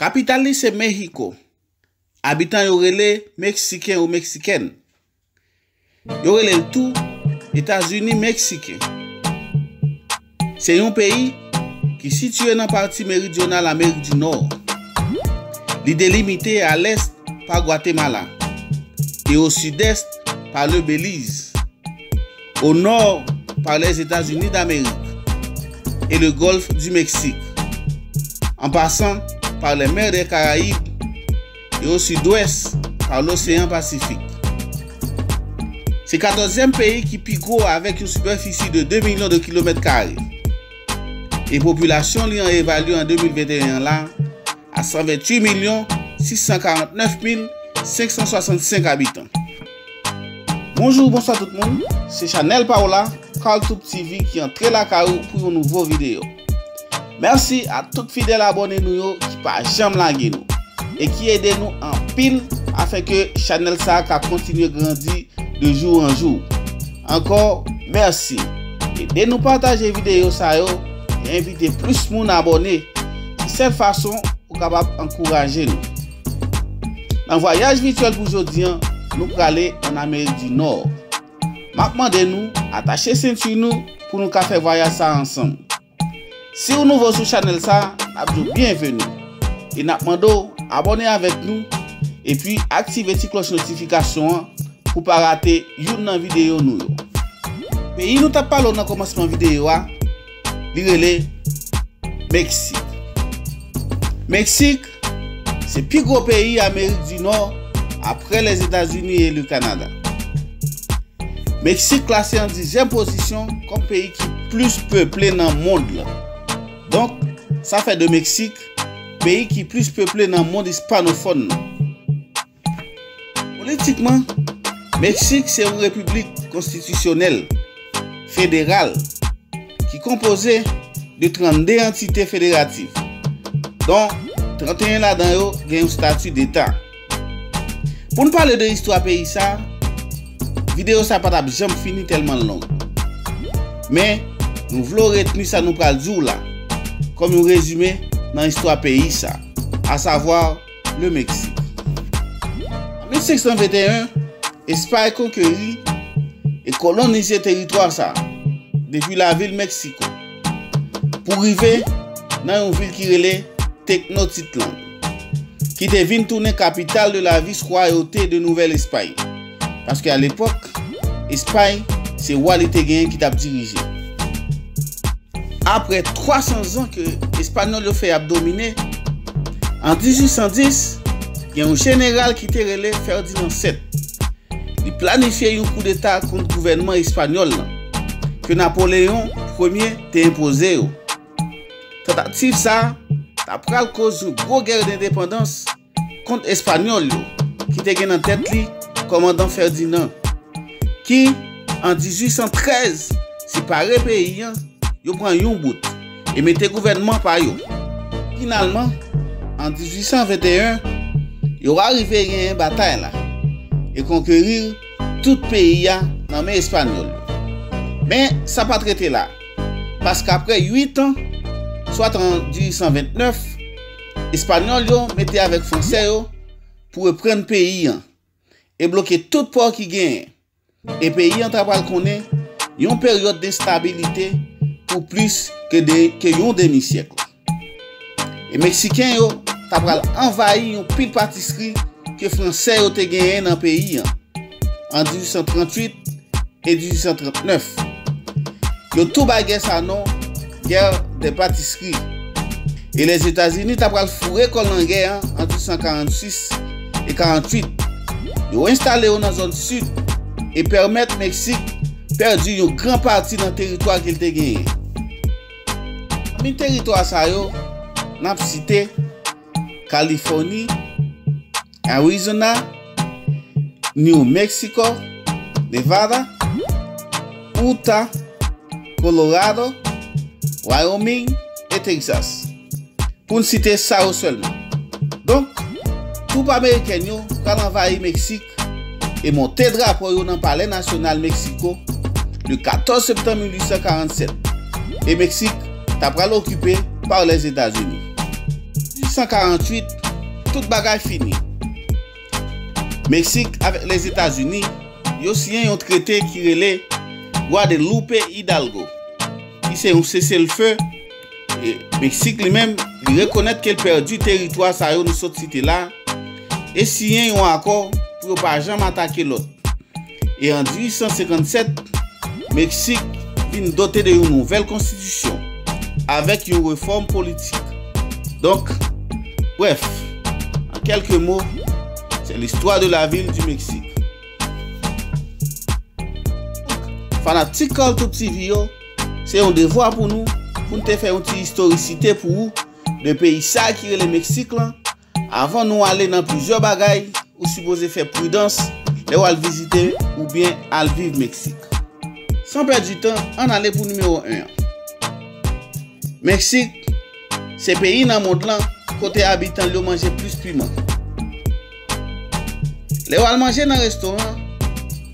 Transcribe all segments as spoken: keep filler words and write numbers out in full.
Kapital li se Mexico. Abitan yo rele Meksiken ou Meksikèn. Yo rele l tou Etazini Meksiken. Se yon peyi ki sitiye nan pati meridyonal Amerik di Nò. Li delimite a lès pa Gwatemala e o sidès pa le Beliz, o nò pa Lèzetazini Damerik e le Golfe du Mexique, en passant par les mers des Caraïbes e o sidwès pa Loseyan Pasifik. Se katòzyèm peyi ki pi gwo avèk yon sipèfisi de de milyon de kilomèt kare. E popilasyon li an evalye an de mil venteyen an la a san venntuit milyon sis san karantnèf mil senk san swasannsenk abitan. Bonjou, bonswa tout moun. Se Chanel Paola, Carl Tube T V ki antre lakay ou pou yon nouvo videyo. Mèsi a tout fidèl abòne nou yo ki pa janm lage nou e ki ede nou anpil afin ke chanèl sa a ka kontinye grandi de jou an jou. Ankò, mèsi. Ede nou pataje videyo sa yo e envite plis moun abòne. Se sèl fason ou kapab ankouraje nou. Nan vwayaj vityèl pou jodi an, nou prale an Amerik di Nò. M ap mande nou atache senti nou pou nou ka fè vwayaj sa a ansanm. Si w nouvo sou chanèl sa, n ap di w byenveni e n ap mande w abòne avèk nou epi aktive ti klòch notifikasyon an pou pa rate youn nan videyo nou yo. Peyi nou t ap pale w nan kòmansman videyo a, li rele Meksik. Meksik se pi gwo peyi Amerik di Nò apre Lèzetazini e le Kanada. Meksik klase an dizyèm pozisyon kòm peyi ki plis peple nan mond lan. Donk, sa fè de Meksik peyi ki plis peple nan mond ispanofòn nan. Politikman, Meksik se yon repiblik konstitisyonèl, federal, ki konpoze de trannde antite federatif, don trannteyen ladan yo gen yon stati deta. Pou n pale de istwa peyi sa a, videyo sa pa t ap janm fini tèlman l long. Men, nou vle w retni sa nou pral di w la, kòm yon rezime nan istwa peyi sa, asavwa le Meksik. An mil senk san venteyen, Espay konkeri e kolonize teritwa sa a, depi lavil Meksiko, pou rive nan yon vil ki rele Tenochtitlan, ki te vin tounen kapital de la vis-royauté de Nouvelle Espagne, paske alepòk, Espay se wa li te genyen ki t ap dirije. Apre twa san zan ke Espanyòl yo fè y ap domine, an dizuit san dis, gen yon jeneral ki te rele Ferdinand sèt. Li planifye yon koudeta kont gouvènman espanyòl lan, ke Napoleyon premye te enpoze yo. Tantativ sa a ta pral koz yon gwo gè dendepandans kont Espanyòl yo, ki te gen nan tèt li kòmandan Ferdinand, ki, an dizuit san trèz, separe peyi an, yo pran yon bout e mete gouvènman pa yo. Finalman, an dizuit san venteyen, yo arive genyen batay la e konkeri tout peyi a nan men Espanyòl yo. Men, sa pa t rete la, paske apre uit an, swat an dizuit san ventnèf, Espanyòl yo mete avèk Fransè yo pou reprann peyi an e bloke tout pò ki genyen. E peyi an ta pral konnen yon peryòd de stabilite pou plis ke, de, ke yon demi syèk. E Meksiken yo ta pral anvayi yon pil patisri ke Fransè yo te genyen nan peyi an, an dizuit san tranntuit e dizuit san trannèf. Yo tou bay gè sa non Guerre des Pâtisseries. E Lèzetazini ta pral foure kò l nan gè an an dizuit san karannsis e karannwit. Yo enstale yo nan zòn sid e pèmèt Meksik pèdi yon gran pati nan teritwa ke l te genyen. Pami teritwa sa yo, n ap site Kalifòni, Arizona, New Mexico, Nevada, Utah, Colorado, Wyoming e Texas, pou n site sa yo sèlman. Donk, twoup amerikèn yo pral anvayi Meksik e monte drapo yo nan Palè Nasyonal Meksiko le katòz septanm mil uit san karannsèt, e Meksik ta pral okipe pa Lèzetazini. Dizuit san karannwit, Tout bagay fini. Meksik avèk Lèzetazini, yo siyen yon trete ki rele Guadalupe Hidalgo, ki se yon seselfe. E Meksik li menm, li rekonèt ke l pèdi teritwa sa yo nou sot site la, e siyen yon akò pou yo pa janm atake lòt. E an dizuit san senkannsèt, Meksik vin dote de yon nouvèl konstitisyon avèk yon refòm politik. Donk, brèf, an kèlke mo, se listwa de la vil di Meksik. Fanatik Carl Tube T V yo, se yon devwa pou nou, pou n te fè yon ti istorisite pou ou de peyi sa ki rele Meksik lan, avan nou ale nan plizyè bagay ou sipoze fè pridans lè w al vizite oubyen al viv Meksik. San pèdi tan, ann ale pou nimewo en an. Meksik se peyi nan mond lan kote abitan l yo manje plis piman. Lè w al manje nan restoran,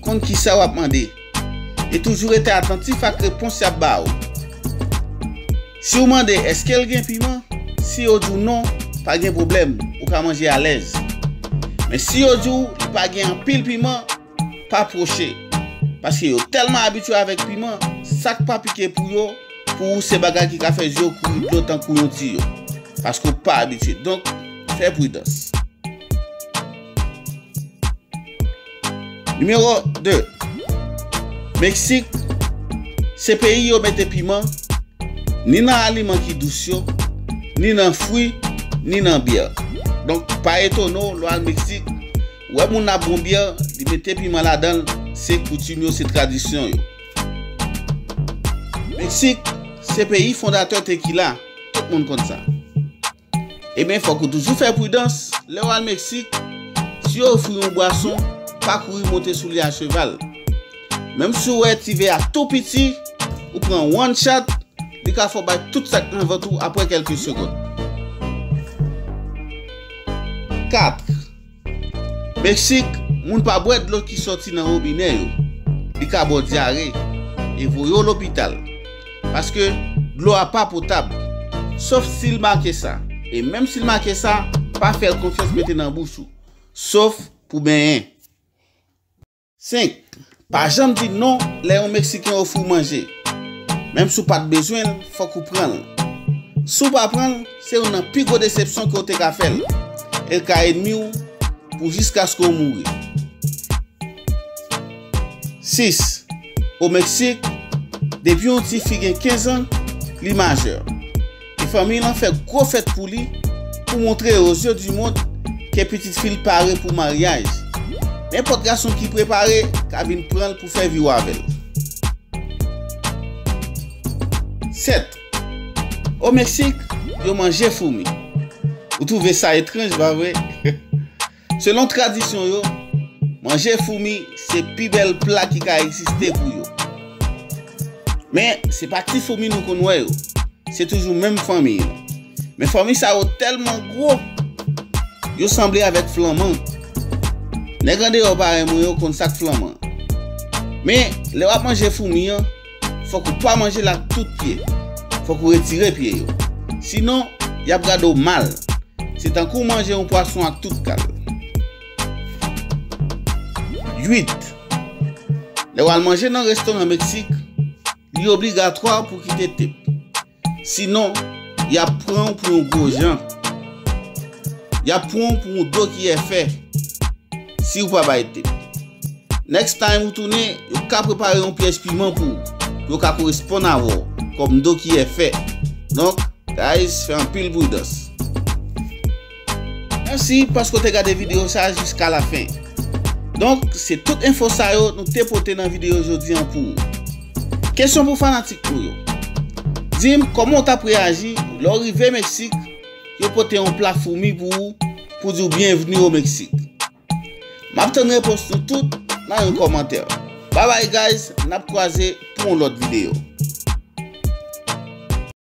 konn kisa w ap mande e toujou rete atantif ak repons y ap ba w. Si w mande èske l gen piman, si yo di w non, pa gen pwoblèm, ou ka manje alèz. Men si yo di w li pa gen anpil piman, pa pwoche. Paske yo tèlman abitye avèk piman, sa k pa pike pou yo, pou ou se bagay ki ka fè zye w kouri dlo tankou yon tiyo. Paske w pa abitye. Donk, fè pridans. Nimewo de. Meksik se peyi yo mete piman ni nan aliman ki dous yo, ni nan fwi, ni nan byè. Donk, pa etone w lè w al Meksik, w wè moun ap bwè byè, li mete piman ladan l, se koutim yo, se tradisyon yo. Meksik se peyi fondatè tekila, tout moun konn sa. Ebyen, fòk ou toujou fè pridans lè w al Meksik. Si yo ofri w yon bwason, pa kouri monte sou li a cheval. Menm si w wè ti vè a tou piti, ou pran one shot, li ka fè w bay tout sa k nan vant ou apre kèlke segonn. Kat. Meksik, moun pa bwè dlo ki sòti nan wobinè yo. Li ka ba w dyare e voye w lopital. Paske dlo a pa potab. Sof si l make sa. E menm si l make sa, pa fè l konfyans mete nan bouch ou. Sof pou benyen. Senk. Pa janm di non lè yon Meksiken ofri w manje. Menm si w pa t bezwen l, fòk ou pran l. Si w pa pran l, se youn nan pi gwo desepsyon ke w te ka fè l. E l ka ènmi w pou jiskaske w mouri. Sis. O Meksik, depi yon tifi gen kenz an, li majè. E fanmi l lan fè gwo fèt pou li, pou montre yo o zye di mond ke pitit fi l pare pou maryaj. Nenpòt gason ki prepare ka vin pran l pou fè vi w avè l. Sèt. O Meksik, yo manje foumi. Ou twouve sa etranj, pa vre? Selon tradisyon yo, manje foumi se pi bèl pla ki ka egziste pou yo. Men, se pa ti foumi nou konn wè yo. Se toujou menm fanmi yo. Men fanmi sa yo tèlman gwo, yo sanble avèk flanman. Nèg andeyò parèy mwen yo konn sa k flanman. Men, lè w ap manje foumi an, fòk ou pa manje l ak tout pye. Fòk ou retire pye yo. Sinon, y ap gade w mal. Se tankou w manje yon pwason ak tout kal. Uit. Lè w al manje nan restoran Meksik, li obligatwa pou w kite tip. Sinon, y ap pran w pou yon gwo jan. Y ap pran w pou yon do ki èfè si w pa bay tip. Next time ou tounen, yo ka prepare yon pyès piman pou ou, pou yo ka koresponn avè w kòm do ki èfè. Donk, guys, fè anpil pridans. Mèsi paske w te gade videyo sa a jiska lafen. Donk, se tout enfo sa yo nou te pote nan videyo jodi an pou ou. Kesyon pou fanatik nou yo. Di m kòman w t ap reyaji lè w rive Meksik, yo pote yon pla foumi pou ou, pou di w byenvni o Meksik. M ap tann repons nou tout nan yon kòmantè. Bye bye guys, n ap kwaze pou yon lòt videyo.